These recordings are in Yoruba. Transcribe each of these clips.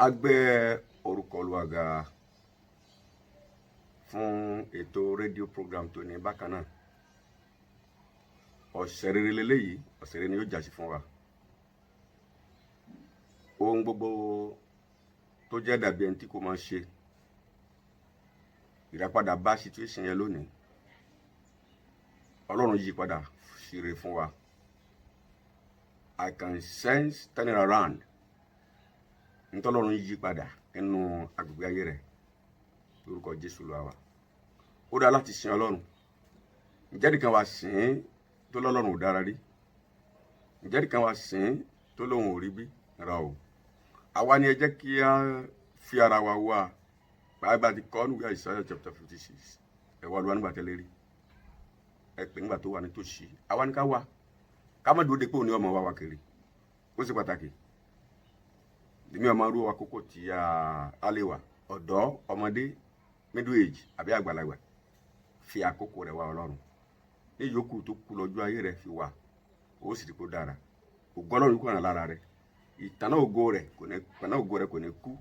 A gbé orúkọ Olúwa ga fún ètò rédíò program tó ní bákan náà. Ọ̀sẹ̀ rere leléyìí, ọ̀sẹ̀ rere ni yóò jásí fún wa. Ohun gbogbo tó jẹ́ dàbí ẹni tí kò máa ṣe, ìràpadà bá situation yẹn lónìí. Ọlọ́run yí padà síre fún wa. I can sense turning around. Ntọ́lọ́run yí padà nínú agbègbè ayé rẹ̀ lórúkọ Jésù Olúwa wa. Ó dáa láti sin Ọlọ́run. Ǹjẹ́ nìkan wá sìn tó lọ́lọ́run ò dára rí? Ǹjẹ́ nìkan wá sìn tó lóun ò rí bí? Rà o. Àwa ni ẹ jẹ́ kí á fi ara wa wá. Báyìí bá ti kọ́ níwèé Isaiah chapter 56. Ẹ wá Olúwa nígbà tẹ́lẹ̀ rí. Ẹ pè nígbà tó wà nítòsí. Àwa ní ká wá. Ká má dúró de pé òun ni ọmọ wa wá kiri. Ó ṣe pàtàkì. Èmi ọmọ arúgbó àkókò tí a lè wà. Ọ̀dọ́, ọmọdé, middle age àbí àgbàlagbà, fi àkókò rẹ̀ wá Ọlọ́run. Ní ìyókù tó kù lọ́jọ́ ayé rẹ̀ fi wà, ó sì rí kó dára. Ògo Ọlọ́run kò hàn lára rẹ̀. Ìtànná ògo rẹ̀ kò ní, ìtànná ògo rẹ̀ kò ní kú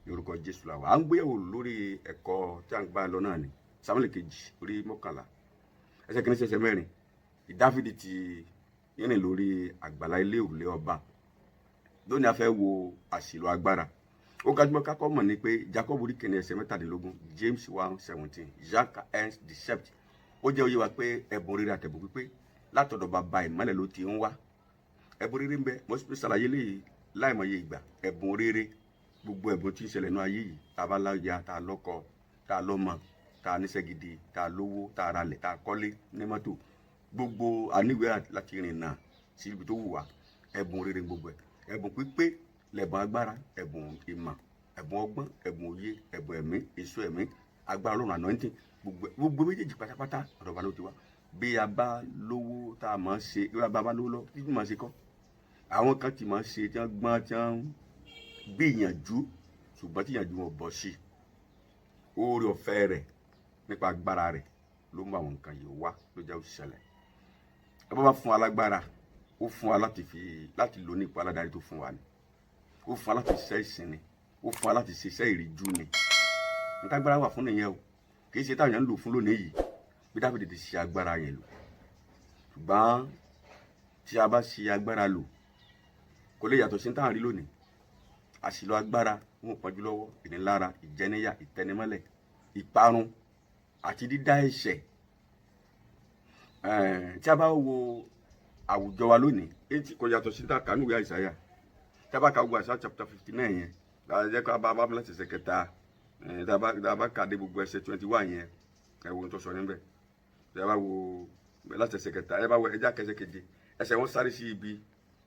ní orúkọ Jésù la wà. À ń gbéyàwó lórí ẹ̀kọ́ tí à ń gbá lọ náà ni. Sámúẹ́lì kejì orí 11. Ẹsẹ̀ kìíní sí ẹsẹ̀ 4. Dáfídì ti rìn lórí àgbàlá ilé òrùlé ọba. Lónìí, a fẹ́ wo àṣìlò agbára. Ó gbajúmọ̀ kákọ́ mọ̀ ní pé Jacob orí 1 ẹsẹ̀ 17, James 1:17, Jacques 1:17. Ó jẹ́ òye wa pé ẹ̀bùn rere àtẹ̀bùn pípé látọ̀dọ̀ bàbá ìmọ́lẹ̀ ló ti ń wá. Ẹ̀bùn rere ń bẹ, mo sì ṣàlàyé léyìí láìmọye ìgbà. Ẹ̀bùn rere, gbogbo ẹ̀bùn tí ń ṣẹlẹ̀ ní ayé yìí, tá a bá láya, tá a lọ́kọ, tá a lọ́mọ, tá a níṣẹ́ gidi, tá a lówó, tá a ralẹ̀, tá a kọ́lé, ní mọ́tò, gbogbo aníwèé láti rìn náà sí ibi tó wù wá, ẹ̀bùn rere gbogbo ẹ̀. Ẹ̀bùn pípé lẹ̀bùn agbára, ẹ̀bùn ìmọ̀, ẹ̀bùn ọgbọ́n, ẹ̀bùn òye, ẹ̀bùn ẹ̀mí, èso ẹ̀mí, agbára Ọlọ́run, anointing, gbogbo gbogbo méjèèjì pátápátá, ọ̀dọ̀ ọba ló ti wá. Bí a bá lówó tá a máa ṣe, bí a bá lówó lọ, kí máa ṣe kọ́? Àwọn kan ti máa ṣe tí wọ́n gbọ́n, tí wọ́n gbìyànjú, ṣùgbọ́n tí ìyànjú wọn bọ̀ sí. Oore ọ̀fẹ́ rẹ̀ nípa agbára rẹ̀ ló mú àwọn nǹkan yìí wá, ló jẹ́ òṣìṣẹ́lẹ̀. Ẹ bá bá fún wa lágbára, ó fún wa láti fi láti lò ní ipò aládarí tó fún wa ni. Ó fún wa láti ṣiṣẹ́ ìsìn ni. Ó fún wa láti ṣiṣẹ́ ìríjú ni. Ntágbára wà fún nìyẹn o. Kì í ṣe táwọn èèyàn ń lò fún lónìí yìí bí Dáfídì ti ṣe agbára yẹn lò. Ṣùgbọ́n tí a bá ṣe agbára lò, kò lè yàtọ̀ sí táwọn rí lónìí. Àṣìlò agbára wọn ò pọ́njú lọ́wọ́, ìnilára, ìjẹníyà, ìtẹnimọ́lẹ̀, ìparun àti dídá ẹ̀ṣẹ̀. Tí a bá wo àwùjọ wa lónìí, èyí tí kò yàtọ̀ sí tá kánú ìwé Àìsáyà. Tí a bá ka gbogbo Àìsáyà chapter 59 yẹn, láti jẹ́ ká bá bá láti ẹsẹ̀ 3, tí a bá kà dé gbogbo ẹsẹ̀ 21 yẹn, ẹ wo ohun tó sọ níbẹ̀. Tí a bá wo láti ẹsẹ̀ 3, ẹ bá wo ẹjá kẹsẹ̀ 7, ẹsẹ̀ wọn sáré sí ibi,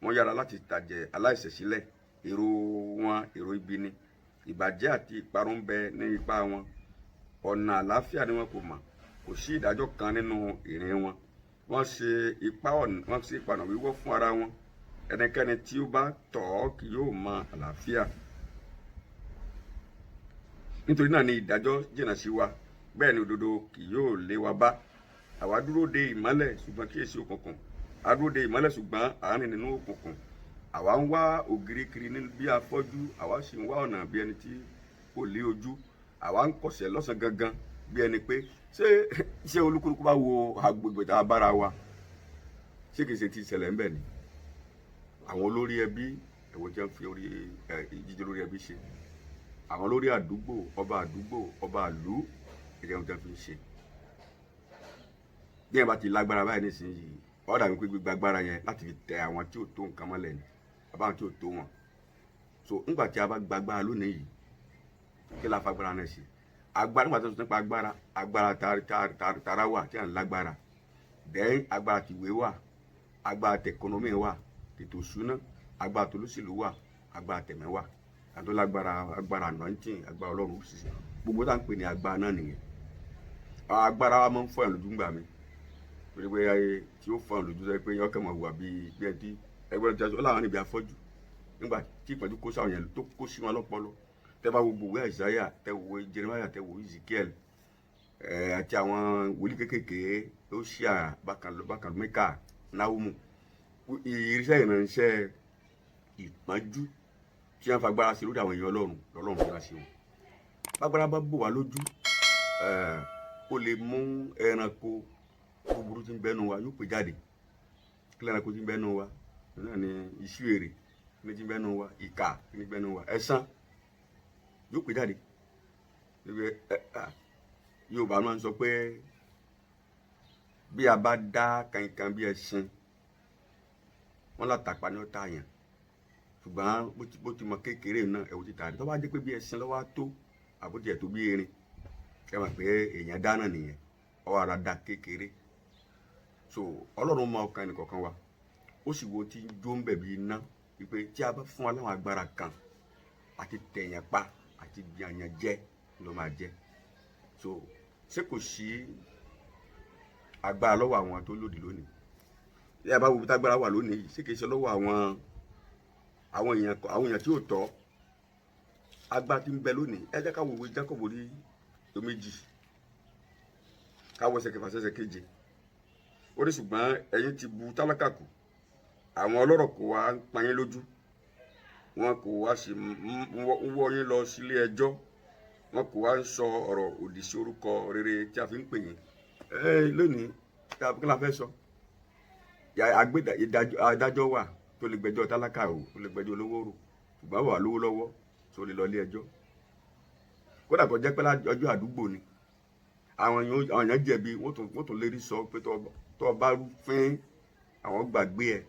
wọ́n yára láti tàjẹ̀ aláìṣẹ̀ sílẹ̀. Èrò wọn èrò ibi ni. Ìbàjẹ́ àti ìparun bẹ ní ipá wọn. Ọ̀nà àlàáfíà ni wọn kò mọ̀. Kò sí ìdájọ́ kan nínú ìrìn wọn. Wọ́n ṣe ipa ọ̀nà, wọ́n ṣe ìpànà wíwọ́ fún ara wọn. Ẹnikẹ́ni tí ó bá tọ̀ ọ́ kì yóò mọ àlàáfíà. Nítorí náà ni ìdájọ́ jìnnà sí wa, bẹ́ẹ̀ ni òdodo kì yóò lé wa bá. Àwa dúró de ìmọ́lẹ̀, ṣùgbọ́n kíyèsí, òkùnkùn. A dúró de ìmọ́lẹ̀, ṣùgbọ́n à ń rìn nínú òkùnkùn. Àwa ń wá ògiri kiri ní bí afọ́jú, àwa sì ń wá ọ̀nà bí ẹni tí kò lé ojú. Àwa ń kọsẹ̀ lọ́sàn gangan bí ẹni pé ṣé olúkúlùkù bá wo agbègbè tá a bára wa, ṣé kìí ṣe ti ìṣẹ̀lẹ̀ ń bẹ ni? Àwọn olórí ẹbí, ẹ̀wọ̀n tí wọ́n fi orí ẹ̀ jíjẹ olórí ẹbí ṣe. Àwọn olórí àdúgbò, ọba àdúgbò, ọba ìlú, ìjẹun tí wọ́n fi ń ṣe. Bí ẹ bá ti lágbára báyìí nísìnyí, ó dàbí pé gbígba agbára yẹn láti fi tẹ àwọn tí ò tó nǹkan mọ́lẹ̀ ni, àbáwọn tí ò tó wọn. So nígbà tí a bá gba agbára lónìí yìí, kí la fagbára náà ṣe? Agbára, nígbà tó sọ nípa agbára, agbára tara wà tí à ń lágbára. Then agbára tìwé wà, agbára t'economy wà, tètò ìṣúná, agbára tolóṣèlú wà, agbára tẹ̀mẹ́ wà, àti lágbára agbára anointing, agbára Ọlọ́run òṣìṣẹ́. Gbogbo tá à ń pè ní agbára náà nìyẹn. Agbára wa máa ń fọyàn lójú ńgbà mi, torí pé ayé tí ó fọyàn lójú sọ pé ọkàn máa wà bíi bí ẹni tí ẹgbẹ́ tí a sọ láwọn níbi afọ́jú nígbà tí ìpọ́njú kó sáwọn yẹn tó kó sí wọn lọ́pọlọ. Tẹ́ bá wo gbogbo Àìsáyà, tẹ́ wo Jeremiah, tẹ́ wo Ezekiel àti àwọn wòlíì kékèké, Hóṣíà bákan bákan, Míkà, Náhúmù, ìrísẹ́ ìránṣẹ́ ìpọ́njú. Tí wọ́n fagbára sí lórí àwọn èèyàn Ọlọ́run lọ́lọ́run fi ránṣẹ́ wọn. Bágbára bá bò wá lójú, ó lè mú ẹranko búburú tí ń bẹ́nu wa yóò pè jáde. Kí lẹ́ranko tí ń bẹ́nu wa náà ni iṣu èrè ní tí ń bẹ́nu wa, ìkà ní bẹ́nu wa, ẹ̀san yóò pè jáde. Yorùbá máa ń sọ pé bí a bá dá kankan bí ẹṣin, wọn látàpá ní ọ̀tá yẹn, ṣùgbọ́n bó ti mọ kékeré náà, ẹ̀wù ti tàrí. Tó bá jẹ́ pé bí ẹṣin lọ́wọ́ á tó àbótí ẹ̀ tó bí erin, ẹ mọ̀ pé èèyàn dáná nìyẹn, ọwọ́ ara dá kékeré. So Ọlọ́run mọ ọkàn ẹnìkọ̀ọ̀kan wa, ó sì wo tí jó ń bẹ̀ bí iná wípé tí a bá fún wa láwọn agbára kan àti tẹ̀yàn pa àti gbìyànjú jẹ́ ló máa jẹ́. So ṣé kò sí agbára lọ́wọ́ àwọn tó lòdì lónìí? Bí a bá wo bí tágbára wà lónìí yìí, ṣé kìí ṣe lọ́wọ́ àwọn èèyàn tí ò tọ́? Agbára tí ń bẹ lónìí, ẹ jẹ́ ká wo ìwé Jacob orí 2, ká wo ẹsẹ̀ 6 sẹ́sẹ̀ 7. Ó ní, "Ṣùgbọ́n ẹ̀yin ti bu tálákà kù, àwọn ọlọ́rọ̀ kò wá ń pa yín lójú, wọn kò wá sí ń wọ́ yín lọ sílé ẹjọ́, wọn kò wá ń sọ ọ̀rọ̀ òdì sí orúkọ rere tí a fi ń pè yín." Ẹ lónìí, kí la fẹ́ sọ? Adájọ́ wà tó lè gbẹ́jọ́ tálákà o, tó lè gbẹ́jọ́ olówó rò, ṣùgbọ́n wà lówó lọ́wọ́ tó lè lọ ilé ẹjọ́, kódà kó jẹ́ pé ọjọ́ àdúgbò ni àwọn èèyàn jẹ̀bi, wọ́n tún lérí sọ pé tó o bá rúfin, àwọn gbàgbé ẹ̀,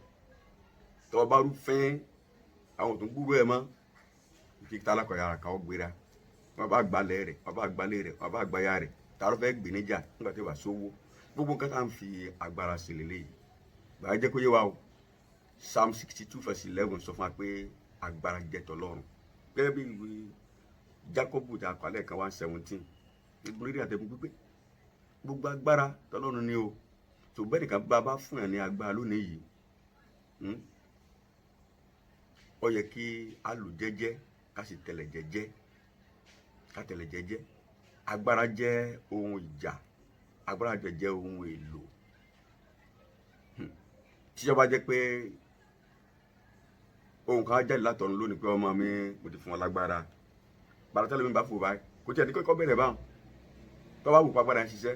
tó o bá rúfin, àwọn tó ń gbúrú ẹ̀ mọ́. Kí tálákà yàrá kan ó gbéra, wọ́n bá gbalẹ̀ rẹ̀, wọ́n bá gbalẹ̀ rẹ̀, wọ́n bá gbaya rẹ̀, ta ló fẹ́ gbé níjà nígbà tí wàá sówó? Gbogbo nǹkan tá à ń fi agbára sí lélẹ́yìí, gbàgbé jẹ́ kó yé wa o. Psalm 62 verse 11 sọ fún wa pé agbára jẹ́ tọlọ́run, gẹ́gẹ́ bí ìwé Jákọ́bù tí a kọ́ alẹ́ kan 1:17, gbogbo rírì àtẹ̀kùn pípé, gbogbo agbára tọlọ́run ni o. Tó bẹ́ẹ̀ nìkan bá bá fún yàn ní agbára lónìí yìí, ó yẹ kí a lò jẹ́jẹ́, ká sì tẹ̀lẹ̀ jẹ́jẹ́, ká tẹ̀lẹ̀ jẹ́jẹ́. Agbára jẹ́ ohun ìjà, agbára jẹ́ jẹ́ ohun èlò. Tí ó bá jẹ́ pé ohun kan á jáde látọ̀run lónìí pé, "Ọmọ mi, mo ti fún ọ lágbára," gbàrà tẹ́lẹ̀ mi bá fò báyìí, kò tí ẹ̀ ní kọ́kọ́ bẹ̀rẹ̀ báwọn. Tó bá wù pa agbára ń ṣiṣẹ́,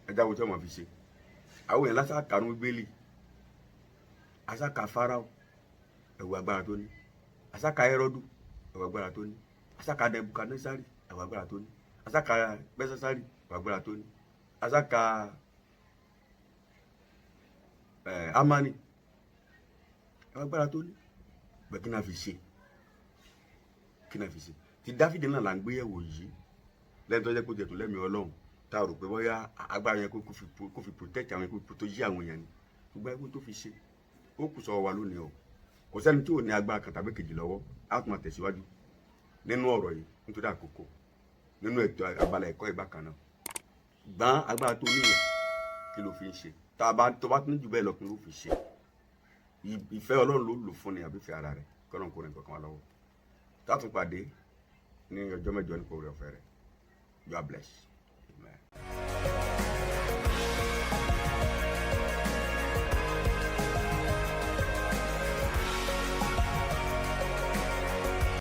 ẹja wo tí wọ́n fi ṣe. Àwọn èèyàn lásà kànú Bíbélì, àsàkà Fáráò, ẹ̀wù agbára tó ní, àsàkà Hẹ́rọ́dù, ẹ̀wù agbára tó ní, àsàkà Nebukadnesari, ẹ̀wù agbára tó ní, àsàkà Bẹ́sásárì, ẹ̀wù agbára tó ní, àsàkà Amani, ẹ̀wù agbára tó ní. Bẹ́ẹ̀ kí náà fi ṣe? Kí náà fi ṣe? Ti Dáfídì náà là ń gbé yẹ̀wò yìí, lẹ́yìn tó jẹ́ kó jẹ̀tún lẹ́mìí Ọlọ́run, tá a rò pé bóyá agbára yẹn kó fi protect àwọn yẹn, kó fi protect àwọn èèyàn ni, ṣùgbọ́n ẹgbẹ́ tó fi ṣe, ó kù sọ wa lónìí o. Kò sẹ́ni tí ò ní agbára kan tàbí kejì lọ́wọ́. Á tún máa tẹ̀síwájú nínú ọ̀rọ̀ yìí nítorí àkókò nínú ètò abala ẹ̀kọ́ ìbákan náà. Gbọ́n agbára tó níyẹn, kí ló fi ń ṣe? Tá a bá tó bá tún jù bẹ́ẹ̀ lọ, kí ló fi ṣe? Ìfẹ́ Ọlọ́run ló lò fún ni àbí ìfẹ́ ara rẹ̀? Kọ́nà kó rìn kankan wá lọ́wọ́. Tá a tún pàdé ní ọjọ́ 8 nípa oore ọ̀fẹ́ rẹ̀. You are blessed. Amen.